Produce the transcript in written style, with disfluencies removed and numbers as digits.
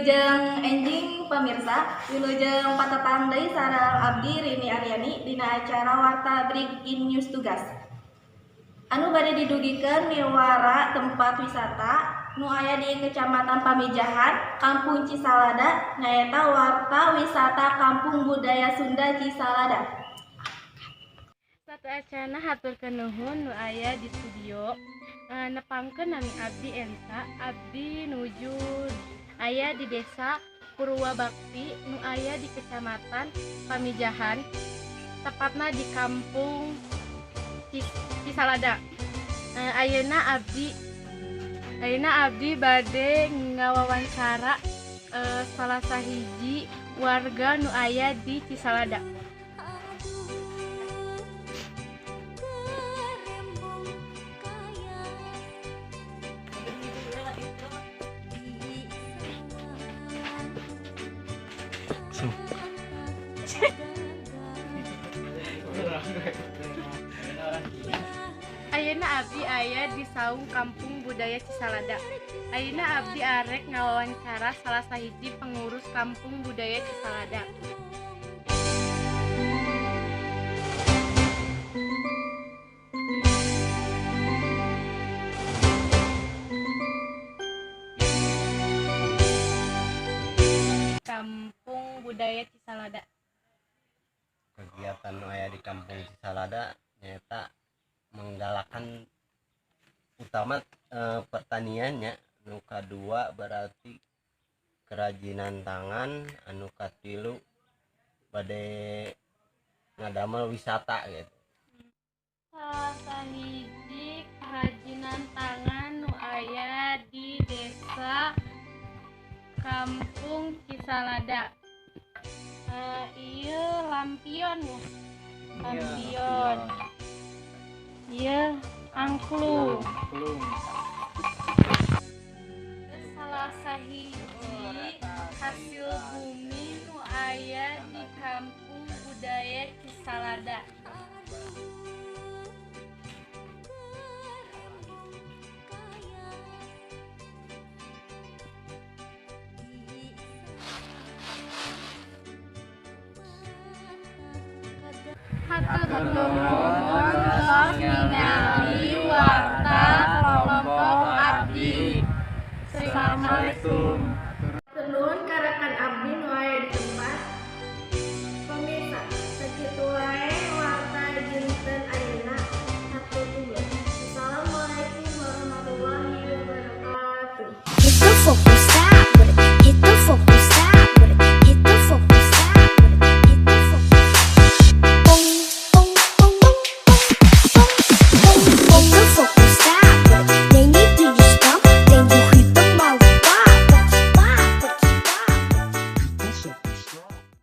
Wilujeng enjing pamirsa, wilujeng patepang deui sareng abdi Rini Aryani dina acara Warta Breaking News Tugas. Anu bade didugikeun miwara tempat wisata nu aya di Kecamatan Pamijahan, Kampung Cisalada, nyaeta Warta Wisata Kampung Budaya Sunda Cisalada. Sateuacana haturkeun nuhun nu aya di studio. Nepangkeun nami abdi Elisa, abdi nuju aya di Desa Purwabakti nu aya di Kecamatan Pamijahan, tepatna di Kampung Cisalada. Ayeuna abdi bade ngawawancara salah sahiji warga nu aya di Cisalada. So. Ayeuna abdi aya di saung Kampung Budaya Cisalada. Ayeuna abdi arek ngawawancara salah sahiji pengurus Kampung Budaya Cisalada. Kampung Budaya Cisalada. Kegiatan nu aya di Kampung Cisalada nyaeta menggalakkan utama pertaniannya, nu kadua berarti kerajinan tangan, anu katilu bade ngadamel wisata gitu. Salah sahiji kerajinan tangan nu aya di Desa Kampung Cisalada. Ieu lampion ya. Lampion. Ieu angklung. Salah sahiji hasil bumi nu aya di Kampung Budaya Cisalada. Hatur nuhun tos.